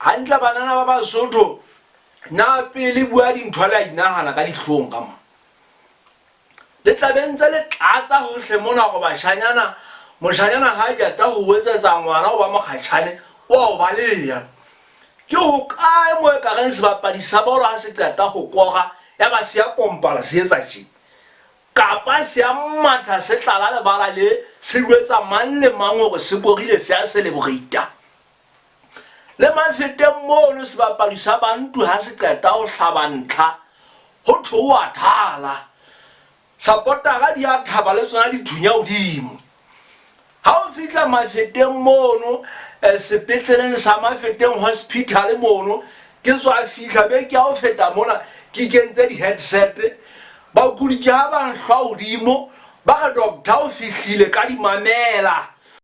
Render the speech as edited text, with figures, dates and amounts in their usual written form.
Hantle banana ba Basotho, na pele bua dintho le a inahana ka dihlong ka mo? Le tla be ntse le tlatsa hohle mona gore bashanyana, moshanyana ha a qeta ho etsetsa ngwana ho ba mokgatjhane, o a o baleya. Ke hokae mo e ka reng sebapadi sa bolo ha se qeta ho kora ya ba se ya pompala se etsa tje? Kapa se a matha se tlala lebala le se jwetsa mang le mang hore se korile se a celebrata. Le Mafeteng mono sebapadi sa Bantu ha se qeta ho hlaba ntlha ho thwe o a thala. Sapotara di a thaba le tsona di thunya hodimo. Ha o fihla Mafeteng mono eh, sepetleleng sa Mafeteng hospital mono ke tswa fihla be ke ya ho feta mona ke kentse di-headset bakudi ke ha ba nhlwa hodimo ba re doctor o fihlile ka di mamela.